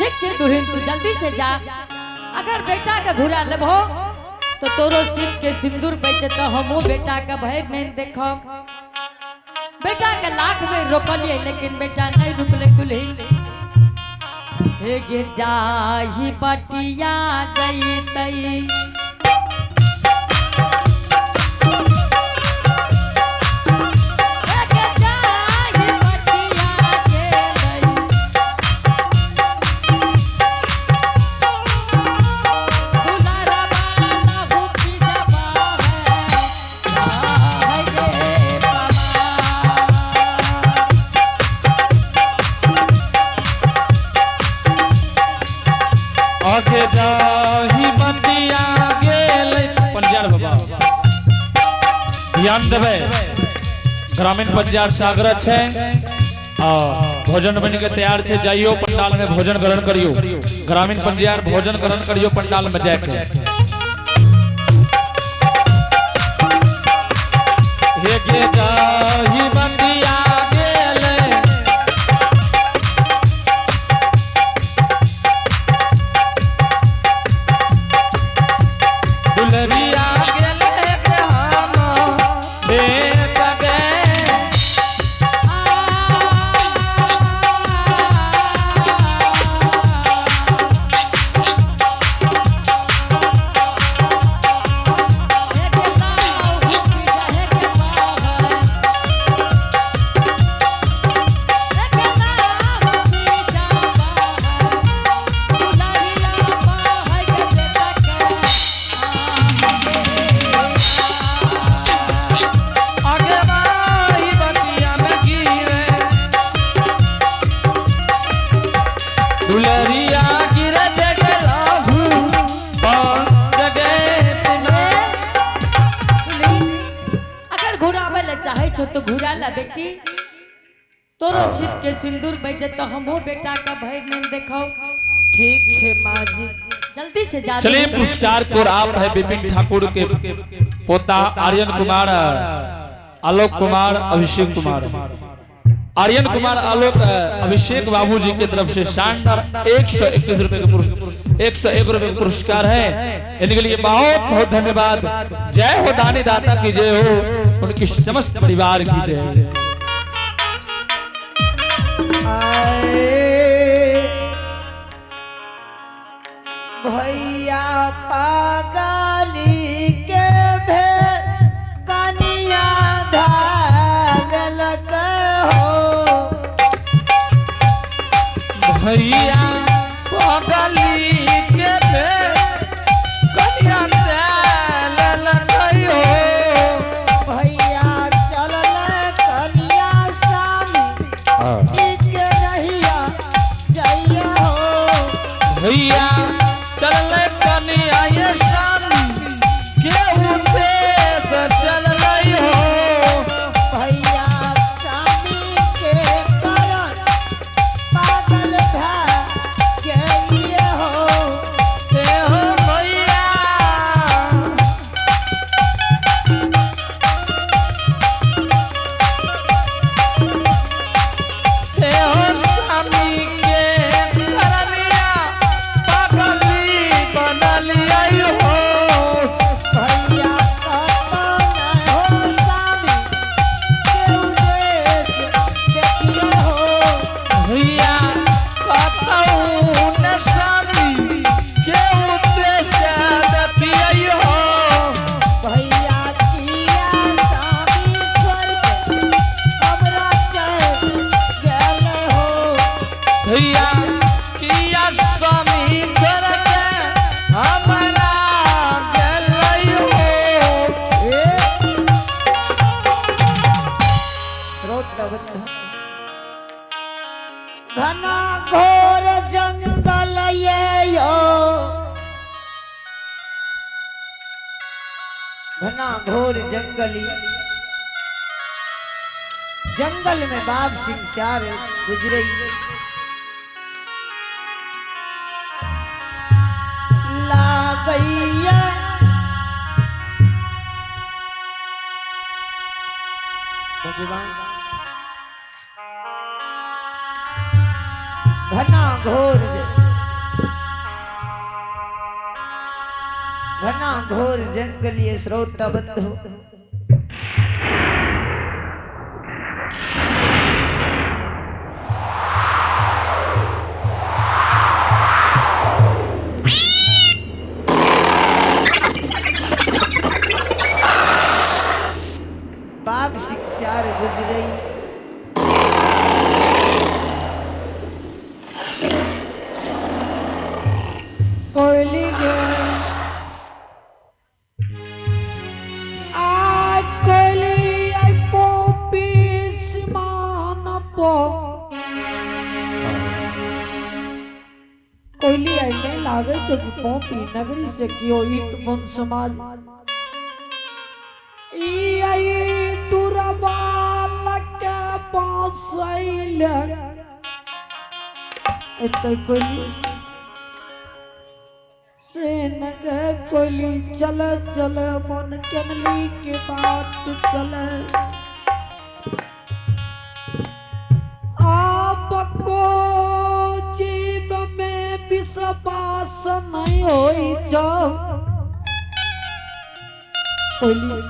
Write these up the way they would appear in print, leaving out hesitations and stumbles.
ठीक छे दुल्हन, तू जल्दी से जा, अगर बेटा के घुरा लेबो तो तोरो सिर के सिंदूर बेचे तो हमहू बेटा के भर नहीं देखब। बेटा के लाख में रोकलिए लेकिन बेटा नहीं रुकले दुल्हन। हे गे जाही बटिया जईतई, आगे जाही बतिया गेलै। पंजार बाबा ध्यान देबै, ग्रामीण पंजार सागर छै आ भोजन बन के तैयार छै, जाइयो पंडाल में भोजन ग्रहण करियो। ग्रामीण पंजार भोजन ग्रहण करियो पंडाल में जाके। हे गे जाही बतिया गेलै, दुलरिया गेलै के हम बेटा गे। आगे माही बतिया में गिरे, दुलरिया गिरे जगलाहू अगर घुरावे ले चाहे छो तो घुरा ला बेटी, तोरो सिर के सिंदूर बेचे तो हमहू बेटा का भर नहीं देखो। ठीक छे माँ जी, जल्दी से जा। चलिए पुरस्कार को आप है विपिन ठाकुर के पोता आर्यन कुमार, आलोक कुमार, अभिषेक कुमार। आर्यन कुमार, आलोक, अभिषेक बाबूजी की तरफ से शानदार 121 रुपए का 101 रुपए का पुरस्कार है। इनके लिए बहुत बहुत धन्यवाद। जय हो दानी दाता की जय हो, उनकी समस्त परिवार की जय हो। आए भैया पागली के भे कनिया धागलक हो। भैया पागली के भे कनिया धागलक हो। भैया चलल कनिया स्वामी के रहिया जइया हो। भैया चलल कनिया ये स्वामी के उद्देश्य चलल हो। भैया स्वामी के कारण पागल भा गइए हो। हे हो भैया, हे हो स्वामी के करनिया पागली बनलियै हो। भैया कतो न हो स्वामी के उद्देश्य देखिए हो। भैया कतहु न स्वामी के उद्देश्य देखियै हो। भैया किया स्वामी छोड़ के हमरा चल गेल हो। भैया किया स्वामी छोड़ के हमरा गेलै हो। घना घोर जंगल ये यो, घना घोर जंगली, जंगल में बाघ सिंह श्यार गुजरे। लागैया भगवान घना घोर घना घोर जंगल ये श्रोता बंधु। बाघ शिक्षार गुजरई कोयली गे आ कोयली आई पोपी सिमान पो कोयली आई नहीं लागे छो कि पोपी नगरी से कियो इत बन समाज ई आई दुरबाल के पास आइल एते कोयली से नग कोयली चल चल मन केनली के बात चल आपको जीव में विश्वास नहीं होई छो कोयली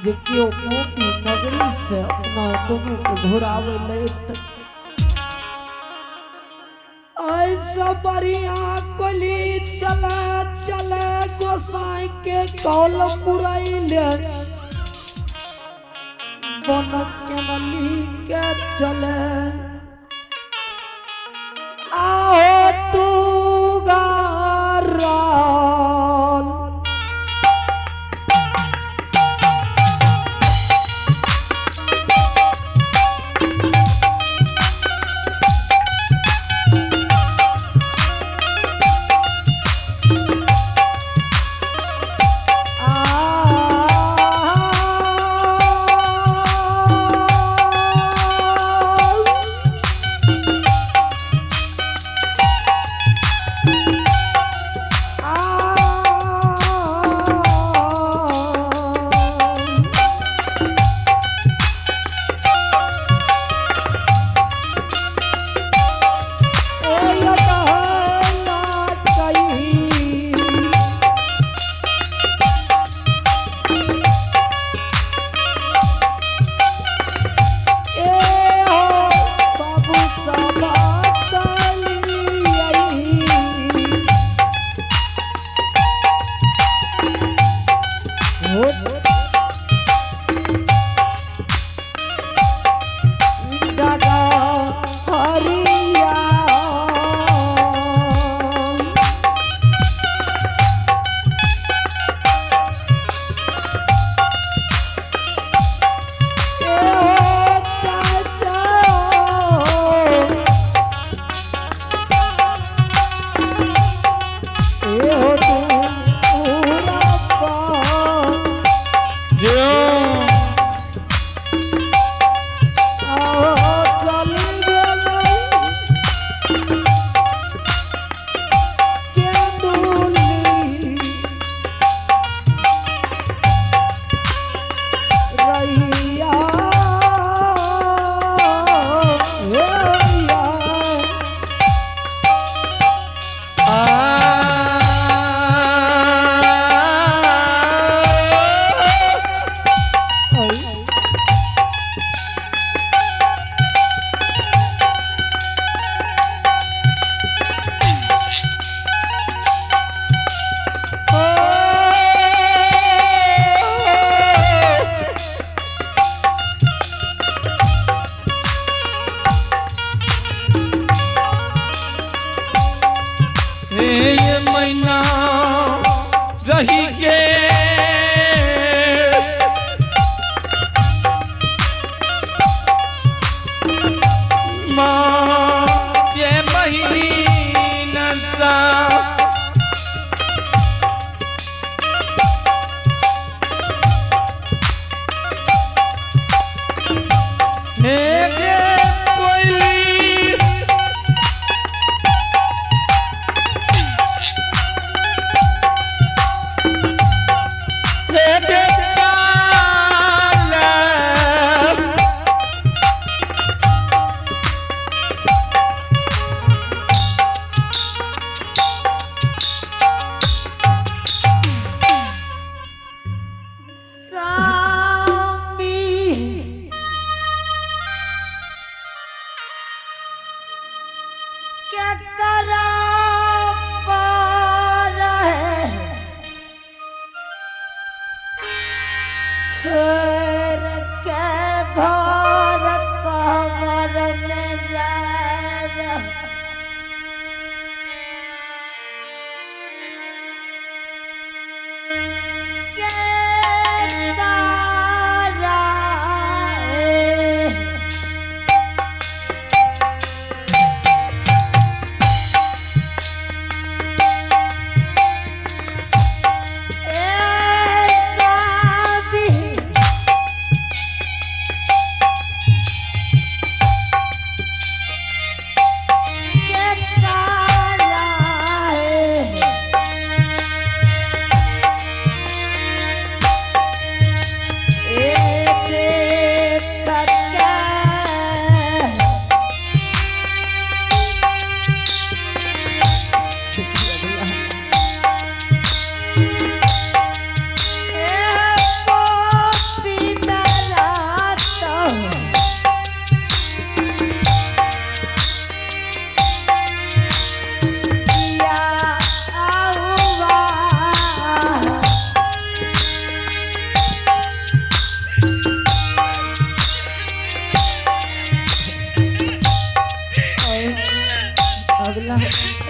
जे केओ मोती नगरी से अपना दोनों को घुरावे ले ऐसा बढ़िया कोली चल चल गोसाई के कौल पुरैले बन के के चले आओ तू गाराल। आ क्या करा पार है शेर के घर कमर में जा के तारा है। ए साबी के तारा है। एक तक अगला भगवान।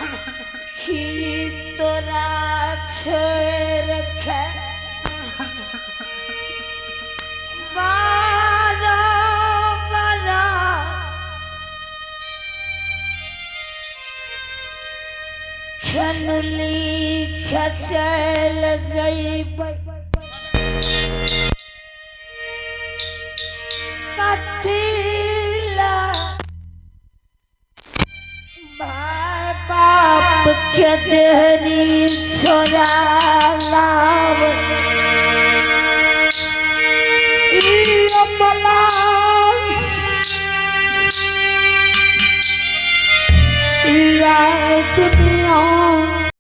की तोरा छोड़ के बारो बारो खनुली खचल जइबै कथिला माय बाप के देहरी छोड़ा लाव ई अमला या दुनिया।